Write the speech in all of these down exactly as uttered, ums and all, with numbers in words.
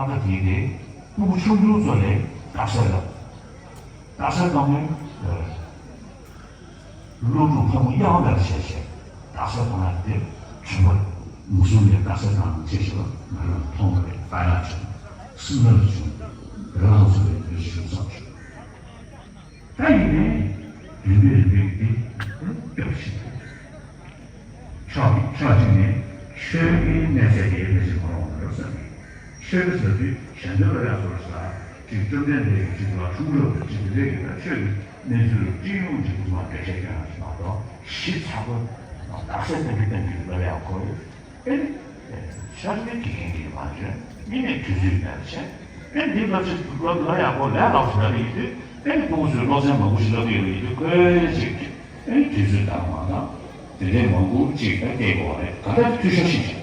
ཨ་ཁ་དེའི་དེ་སྤུ་གུ་ཆུང་ཆུང་ཚོ་ལས་རྟགས་གསལ་ལ། རྟགས་གསལ་བཏང་ནས་སློབ་ཕྲུག་ཕྲ་མོ་གཡག་འདྲ་བྱས་བྱས་རྟགས་གསལ་བཏང་ཡག་དེ་གྲུབ་པ་མུ་གསུམ་ལས་རྟགས་གསལ་བཏང་ནས་བྱས་བྱས་ལ་ང་རང་མཐོང་བ་རེད། ལྟ་ཡག་བྱུང་། སེམས་ལ་བྱུང་། རང་ཚོ་ལས་མི་བྱུང་བསམ་བྱུང་། ད་ཡིན་ནའི་རིམ་པས་རིམ་པས་ཀྱི་དེ་སྐྱོབ་ཕྱིན། ཕྱོགས་ཕྱོགས་གཅིག་ནས་ཆོས་ཀྱི་གནས་ཚད་དེ་ལས་ཅིག་མ་རུང་བ་ཡོད་ས་མེད། ཆོས་ཀྱི་ཟེར་དུས་གཞན་དོན་ལ་ཡང་ཟོར་ས་ཅིག་བཅོམ་ལྡན་འདས་ཀྱི་ཅིག་ལ་ཁྲུང་ཁྲུང་ཅིག་ལས་ཀྱི་ད་ཆོས་ཀྱི་གནས་ཚུལ་སྤྱི་ཡོངས་ཀྱི་སྐུ་མ་འགྲེལ་བཤད་ཀྱང་ཞིག་མ་གཏོགས་ཞིབ་ཚགས་པོ་དག་ས་གཏན་གྱི་གཏན་གྱི་ལ་ཡང་གོ་ཡོད། ཨེ་ནི། ཤར་མི་དགེ་རྒན་གྱིས་མ་བྱོན། ཨེ་ནི་དུས་ཚོད་མེད་པ་བྱས། ཨེ་ནི་འདི་སློབ་ཆེན་སློབ་ལ་ཡག་པོ་ལས་ལགས་སུ་ལབ་ཡིན་དུས་ཨེ་ནི་ཕྲུ་གུ་ཚོས་སློབ་ཚན་མང་པོ་ཞིག་སློབ་ཀྱི་ཡོད་ཡིན་དུས་ཁོས་ཅིག་ཨེ་ནི་དུས་ཚོད་འདང་མ་འདང་དེ་འདྲའི་མང་པོ་ཅིག་ད་བལྟས་དགོས་པ་རེད། ག་ད་འཐུས་ཤོར་ཞིག་བྱས།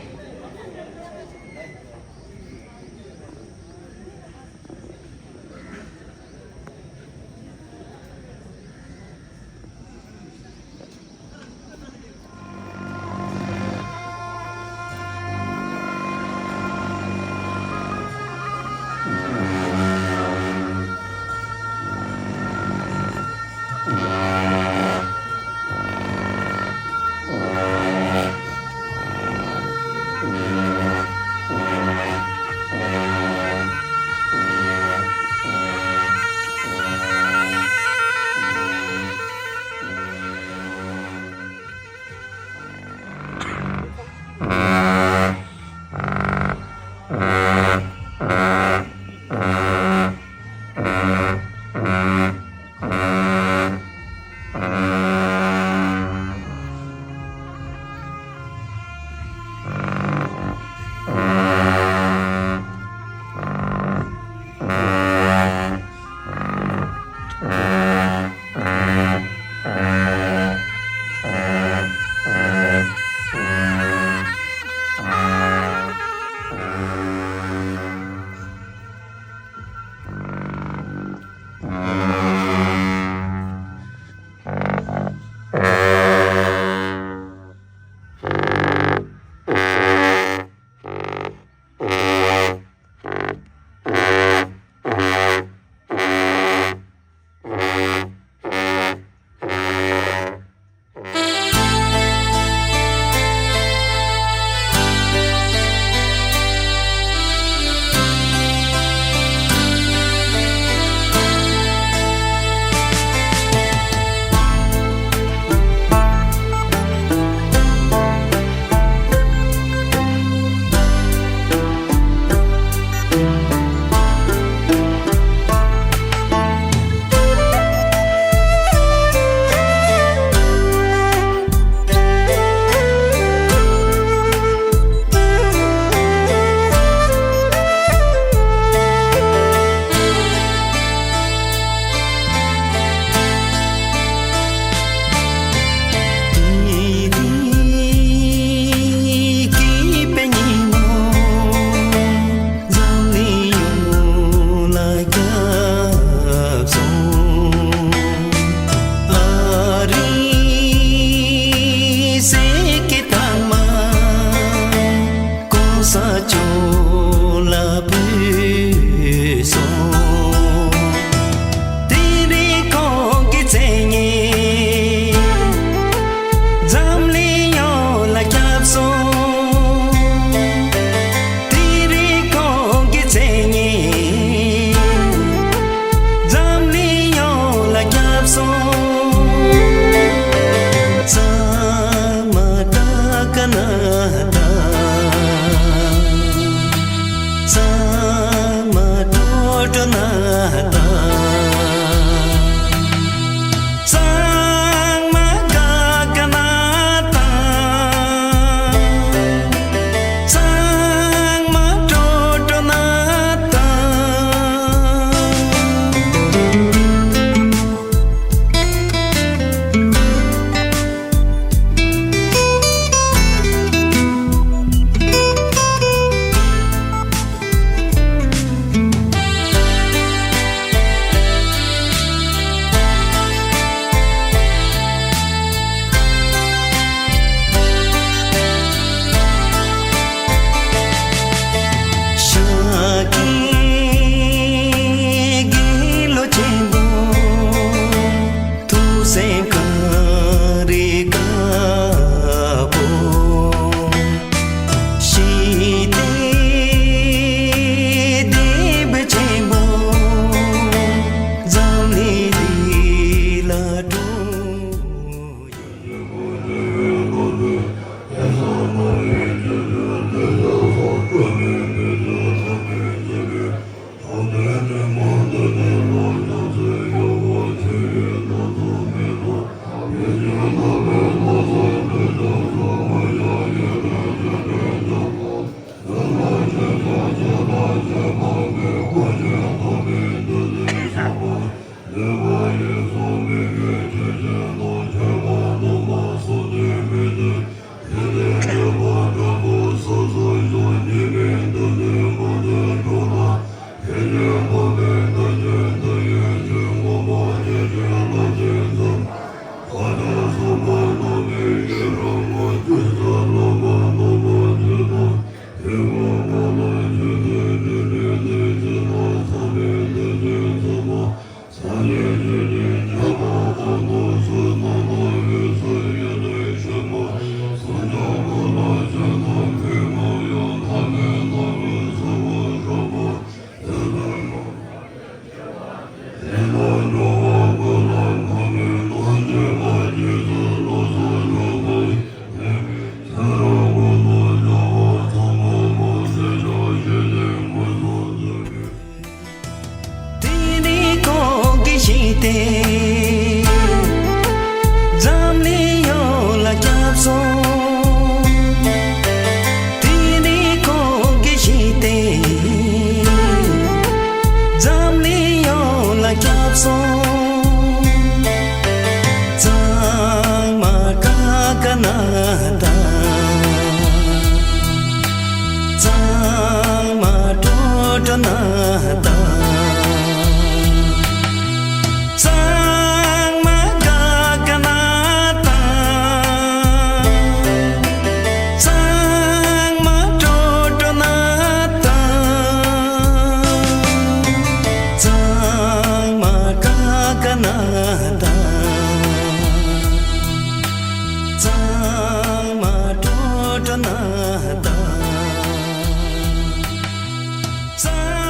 ཚེ་རིང་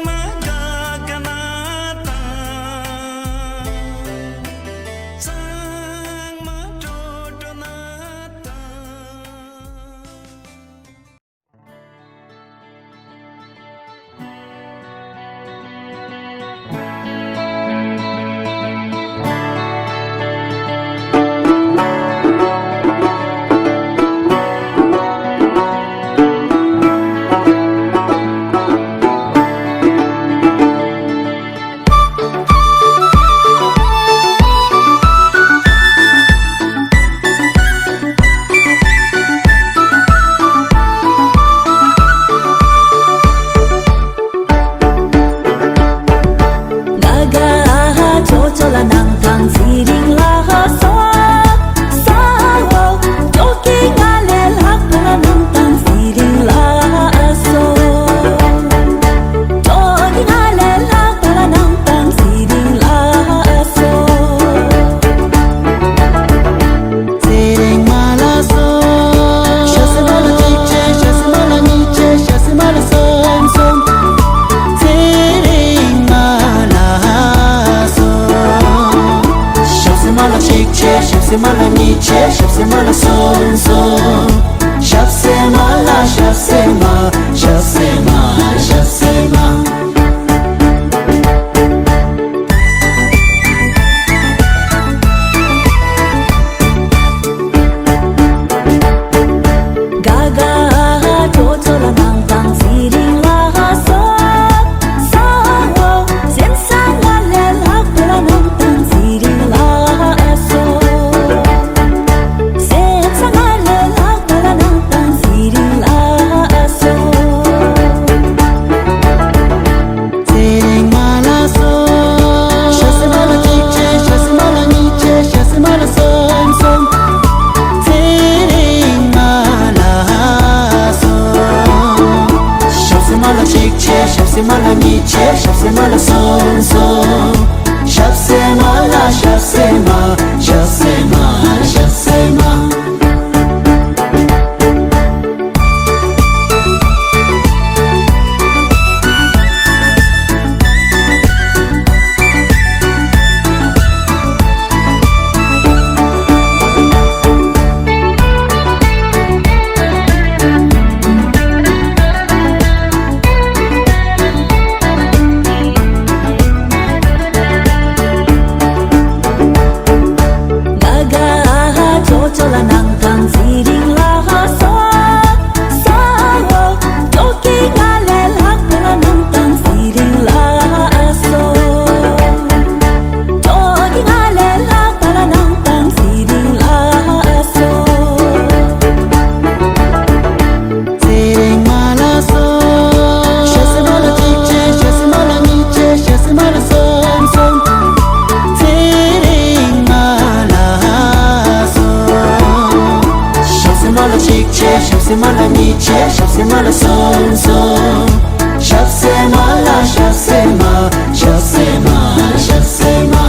མ་ལ་གསུམ། ཞབས་ཟེར་མ་ལ་གཅིག་བྱས། ཞབས་ཟེར་མ་ལ་གཉིས་བྱས། ཞབས་ཟེར་མ་ལ་གསུམ་གསུམ། ཚེ་རིང་མ་ལ་གསུམ། ཞབས་ཟེར་མ་ལ་གཅིག་བྱས། ཞབས་ཟེར་མ་ལ་གཉིས་བྱས། ཞབས་ཟེར་མ་ལ་གསུམ་གསུམ། ཞབས་ཟེར་མ་ལ། ཞབས་ཟེར་མ། ཞབས་ཟེར་མ། ཞབས་ཟེར་མ། ཚེ་རིང་མ་ལ་གསུམ། ཞབས་ཟེར་མ་ལ་གཅིག་བྱས། ཞབས་ཟེར་མ་ལ་གཉིས་བྱས། ཞབས་ཟེར་མ་ལ་གསུམ་གསུམ། ཚེ་རིང་མ་ལ་གསུམ། ཞབས་ཟེར་མ་ལ་གཅིག་བྱས། ཞབས་ཟེར་མ་ལ་གཉིས་བྱས། ཞབས་ཟེར་མ་ལ་གསུམ་གསུམ། ཞབས་ཟེར་མ་ལ། ཞབས་ཟེར་མ། ཞབས་ཟེར་མ། ཞབས་ཟེར་མ། ཚེ་རིང་མ་ལ་གསུམ། ཞབས་ཟེར་མ་ལ་གཅིག་བྱས། ཞབས་ཟེར་མ་ལ་གཉིས་བྱས། ཞབས་ཟེར་མ་ལ་གསུམ་གསུམ། ཚེ་རིང་མ་ལ་གསུམ། ཞབས་ཟེར་མ་ལ་གཅིག་བྱས། ཞབས་ཟེར་མ་ལ་གཉིས་བྱས། ཞབས་ཟེར་མ་ལ་གསུམ་གསུམ། ཞབས་ཟེར་མ་ལ། ཞབས་ཟེར་མ། ཞབས་ཟེར་མ།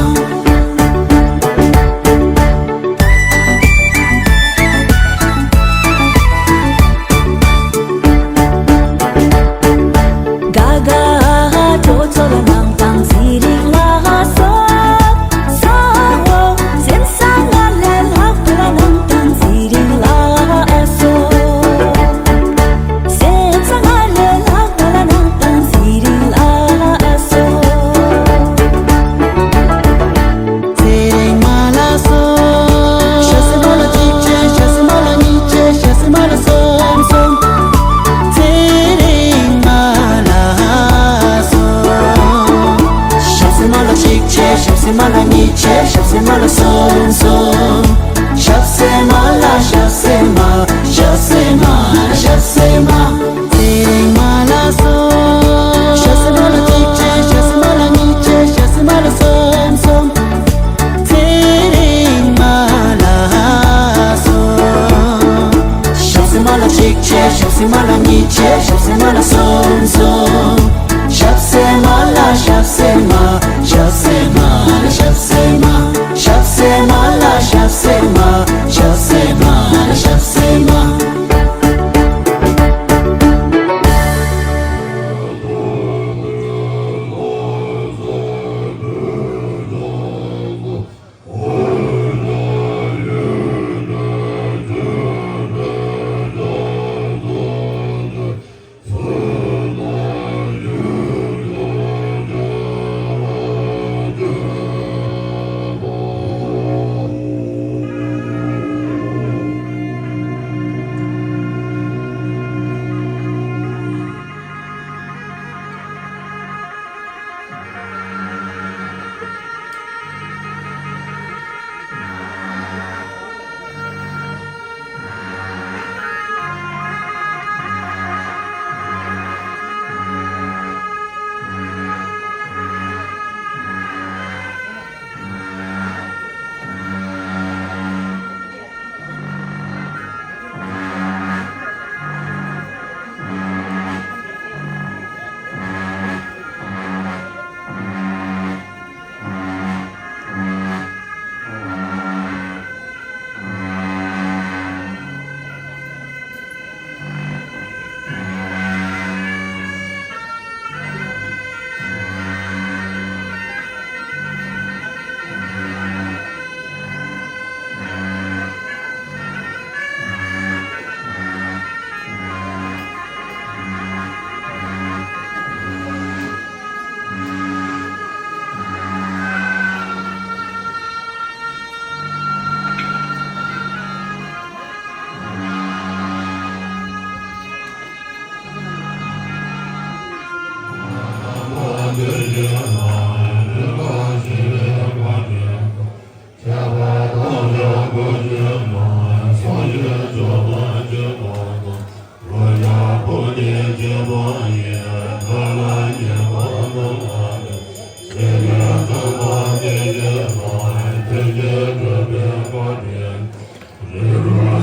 ཚེ་རིང་མ་ལ་གསུམ། ཞབས་ཟེར་མ་ལ་གཅིག་བྱས། ཞབས་ཟེར་མ་ལ་གཉིས་བྱས། ཞབས་ཟེར་མ་ལ་གསུམ་གསུམ། ཚེ་རིང་མ་ལ་གསུམ། ཞབས་ཟེར་མ་ལ་གཅིག་བྱས། ཞབས་ཟེར་མ་ལ་གཉིས་བྱས། ཞབས་ཟེར་མ་ལ་གསུམ་གསུམ། ཞབས་ཟེར་མ་ལ། ཞབས་ཟེར་མ། ཞབས་ཟེར་མ། ཞབས་ཟེར་མ། ཚེ་རིང་མ་ལ་གསུམ། ཞབས་ཟེར་མ་ལ་གཅིག་བྱས། ཞབས་ཟེར་མ་ལ་གཉིས་བྱས། ཞབས་ཟེར་མ་ལ་གསུམ་གསུམ། ཚེ་རིང་མ་ལ་གསུམ། ཞབས་ཟེར་མ་ལ་གཅིག་བྱས། ཞབས་ཟེར་མ་ལ་གཉིས་བྱས། ཞབས་ཟེར་མ་ལ་གསུམ་གསུམ། ཞབས་ཟེར་མ་ལ། ཞབས་ཟེར་མ། ཞབས་ཟེར་མ། ཞབས་ཟེར་མ། ཞབས་ཟེར་མ་ལ། ཞབས་ཟེར་མ། ཞབས་ཟེར་མ། ཞབས་ཟེར་མ།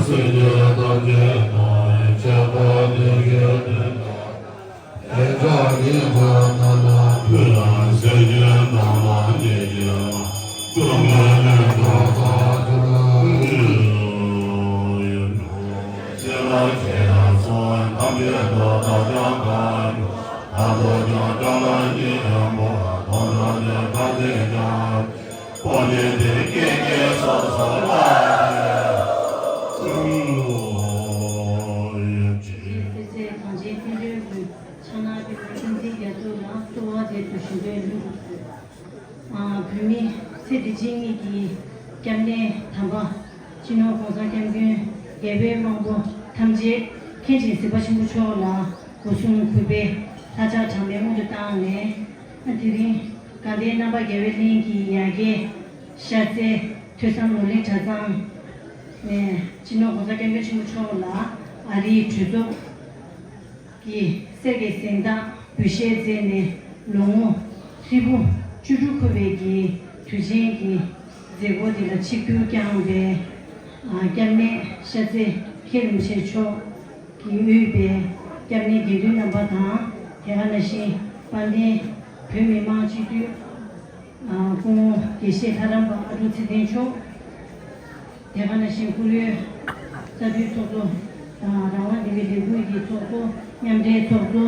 སེམས་ཅན་ཐམས་ཅད་དང་ཁྱད་པར་དོན་གྱི་དོན་དུ། དེ་ཕྱོགས་ཉིད་དུ་ཐ་ན་ཕུལ་ལ་སེམས་ཅན་རྣམས་ལ་ཉེ་ཞིང་ཀུན་ནས་དོན་དག་གྱུར། ཤེས་རབ་ཆེ་ཡང་སོགས་ཐམས་ཅད་དུ་བདག་ཀྱང་གང་། ད་ལྟོ་ཀྱང་ཀྱང་ལ་ཉེ་ཡང་མོ། མཐོང་ཐོས་ཀྱི་ཐ་དད་ཀྱང་། ཕོ་ཉ་དེ་སྐད་ཅེས་སོགས་སོགས་ལ། སེམས་ལོ་ཡོད་ཅེས། ཚེ་ཚེ་གངས་ཅན་བསྟན་འགྲོའི་མགོན། ཕྱག་ན་པདྨོ་བསྟན་འཛིན་རྒྱ་མཚོ་ལ། གསོལ་བ་འདེབས་སོ་ཞུ་འདོད་ལྷུན་གྲུབ་སྩོལ། ཨ། བོད་མི་ཚེ་འདི་ཕྱི་གཉིས་ཀྱི་སྐྱབས་གནས་དམ་པ། སྤྱི་ནོར་༸གོང་ས་༸སྐྱབས་མགོན་རྒྱལ་བའི་དབང་པོ་ཐམས་ཅད་མཁྱེན་ཅིང་གཟིགས་པ་ཆེན་པོ་མཆོག་ལ་སྒོ་གསུམ་གུས་པས་ལྷ་ལྕགས་དྲང་པའི་སྔོན་དུ་བཏང་ནས། ཨ། དེ་རིང་དགའ་ལྡན་རྣམ་པ་རྒྱལ་བའི་གླིང་གི་ཡ་གྱལ་ཤར་རྩེ་ཐོས་བསམ་ནོར་གླིང་གྲྭ་ཚང་ནས་སྤྱི་ནོར་༸གོང་ས་༸སྐྱབས་མགོན་ཆེན་པོ་མཆོག་ལ་ཨ་རིའི་གྲོས་ཚོགས་ཀྱི་གསེར་གྱི་གཟེངས་རྟགས་འབུལ་བཞེས་མཛད་ནས། ལོ་ངོ་ཧྲིལ་པོ་བཅུ་དྲུག་འཁོར་བའི་གི་དུས་ཆེན་གྱི་མཛད་སྒོ་འདི་ལ་ཆིབས་བསྒྱུར་བསྐྱངས་པའི། ཨ། སྐྱབས་གནས་ཤར་རྩེ་མཁན་རིན་པོ་ཆེ་མཆོག་གིས་དབུས་པའི་སྐྱབས་གནས་དགེ་འདུན་རྣམ་པ་དང་། དེ་ག་ནང་བཞིན་དཔལ་ལྡན་བོད་མི་མང་སྤྱི་འཐུས། ཨ། སྐུ་ངོ་དགེ་བཤེས་ལྷ་རམས་པ་ཨ་ཀྲུག་ཚེ་བརྟན་མཆོག་དེ་ག་ནང་བཞིན་སྐུ་ལུས་རྩ་འཐུས་ཚོགས་གཙོ་དང་། རང་དབང་སྡེ་བའི་ལས་ཁུངས་ཀྱི་ཚོགས་གཙོ། མཉམ་འབྲེལ་ཚོགས་གཙོ།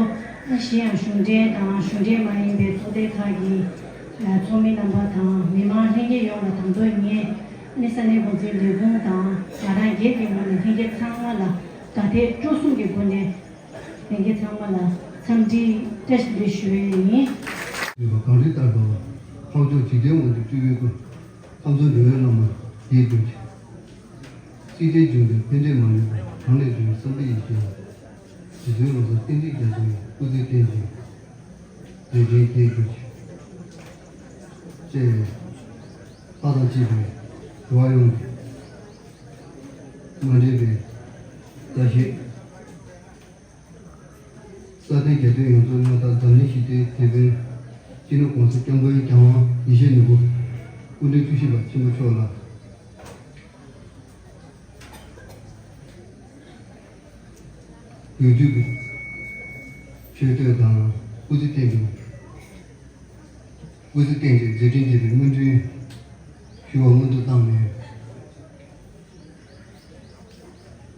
ཨ། གཞན་ཡང་གཞུང་འབྲེལ་དང་གཞུང་འབྲེལ་མ་ཡིན་པའི་ཚོགས་སྡེ་ཁག་གི། ཨ། ཚོགས་མི་རྣམ་པ་དང་། མི་མང་ལྷན་རྒྱས་ཡོངས་ལ་དང་ཐོག་ངས་ཨ་ནི་ས་གནས་འགོ་འཛིན་ལས་ཁུངས་དང་ང་རང་སྒེར་གྱི་ངོས་ནས་ལྷན་རྒྱས་ཚང་མ་ལ་དགའ་དད་སྤྲོ་གསུམ་གྱི་སྒོ་ནས་ལྷན་རྒྱས་ཚང་མ་ལ་འཚམས་འདྲི་བཀྲ་ཤིས་བདེ་ལེགས་ཞུ་བ་ཡིན། ཡོད་པ་གངས་རི་ལྟར་འབར་བ། འཕགས་མཆོག་འཇིག་རྟེན་དབང་དུ་སྤྲུལ་པའི་སྐུ། ཁམས་གསུམ་འགྲོ་བའི་བླ་མ་དེའི་མགོན་གྱི། སྲིད་མཐའི་འབྱུང་ལྡན་ཕན་འབྲས་མ་ལུས་པ། གང་ལས་བྱུང་བའི་བསམ་པའི་ཡེ་ཤེས་ལ། རྗེ་བཙུན་རོལ་མོ་བསྟན་འཛིན་རྒྱ་མཚོ་ཡི། སྐུ་ཚེ་བརྟན་ཅིང་མཛད་འཕྲིན་རྒྱས་གྱུར་ཅིག་ཅེས་ལྷ་དང་བཅས་པའི་འགྲོ་བ་ཡོངས་ཀྱི་མ་འདྲེས་པའི་བཀྲ་ཤིས། ས་སྟེང་རྒྱ་སྟོན་ཡོངས་རྫོགས་མངའ་བདག་འཛམ་གླིང་ཞི་བདེའི་དེད་དཔོན་སྤྱི་ནོར་༸གོང་ས་༸སྐྱབས་མགོན་རྒྱལ་དབང་ཡེ་ཤེས་ནོར་བུ་སྐུ་ཕྲེང་བཅུ་བཞི་པ་ཆེན་པོ་མཆོག་ལ། དགོས་འདོད་ཀྱི་མཆོད་བསྟོད་དང་། སྐུ་ཚེ་བརྟན་པའི། སྐུ་ཚེ་བརྟན་ཅིང་མཛད་འཕྲིན་རྒྱས་པའི་སྨོན་འདུན་ཞུ་བ་སྔོན་དུ་བཏང་ནས།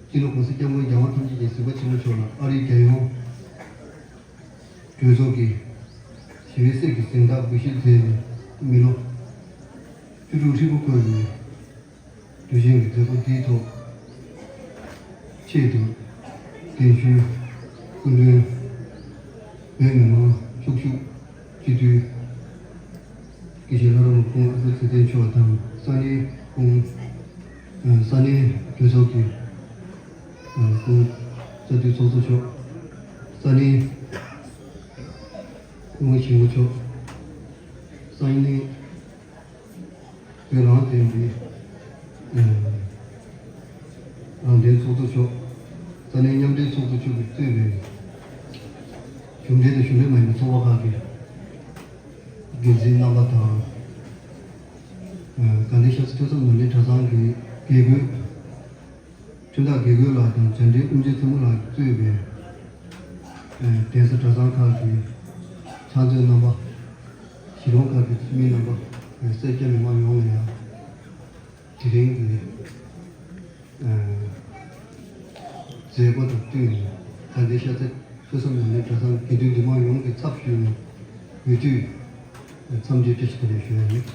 སྤྱི་ནོར་༸གོང་ས་༸སྐྱབས་མགོན་རྒྱལ་དབང་ཐམས་ཅད་མཁྱེན་གཟིགས་པ་ཆེན་པོ་མཆོག་ལ་ཨ་རིའི་རྒྱལ་ཡོངས་གྲོས་ཚོགས་ཀྱི་ཞི་བའི་གསེར་གྱི་གཟེངས་རྟགས་འབུལ་བཞེས་མཛད་ནས་མི་ལོ་བཅུ་དྲུག་ཧྲིལ་པོ་འཁོར་བའི་དུས་ཆེན་གྱི་མཛད་སྒོ་འདིའི་ཐོག་ཆེད་དུ་གདན་ཞུའི་སྐུ་མགྲོན། བོད་མི་མང་ཤུགས་ཤུགས་སྤྱི་འཐུས་དགེ་བཤེས་ལྷ་རམས་པ་སྐུ་ངོ་ཨ་ཁུ་ཚེ་བརྟན་མཆོག་དང་། ས་གནས་སྐུ་ངོ་ས་གནས་གྲོས་ཚོགས་ཀྱི་སྐུ་ངོ་རྩ་འཐུས་ཚོགས་གཙོ་མཆོག་ས་གནས་སྐུ་ངོ་གཞིས་མགོ་མཆོག་ས་གནས་བོད་རང་བཙན་གྱི་རང་བདེན་ཚོགས་གཙོ་མཆོག་ས་གནས་མཉམ་འབྲེལ་ཚོགས་གཙོ་མཆོག་གིས་གཙོས་པའི་གཞུང་འབྲེལ་དང་གཞུང་འབྲེལ་མ་ཡིན་པའི་ཚོགས་པ་ཁག་གི་འགན་འཛིན་རྣམ་པ་དང་། དགའ་ལྡན་ཤར་རྩེ་ཐོས་བསམ་ནོར་གླིང་གྲྭ་ཚང་གི་དགེ་སྐོས། ཁྲིམས་བདག་དགེ་སྐོས་ལགས་དང་བྱ་འབྲེལ་དབུ་འབྱེད་ཚེ་མོ་ལགས་གཙོས་པའི་གདན་ས་གྲྭ་ཚང་ཁག་གི་ཕྱག་མཛོད་རྣམ་པ། གཞིས་གྲོང་ཁག་གི་འཐུས་མི་རྣམ་པ། སེར་སྐྱ་མི་མང་ཡོངས་ལ་ཡང་དེ་རིང་གི་མཛད་སྒོ་དང་བསྟུན་ནས། དགའ་ལྡན་ཤར་རྩེ་ཐོས་བསམ་ནོར་གླིང་གྲྭ་ཚང་དགེ་འདུན་འདུས་མང་ཡོངས་ཀྱི་ཚབ་ཞུས་ནས་འོས་བསྡུའི་འཚམས་འདྲིའི་བཀྲ་ཤིས་བདེ་ལེགས་ཞུ་ཡ་ཡིན།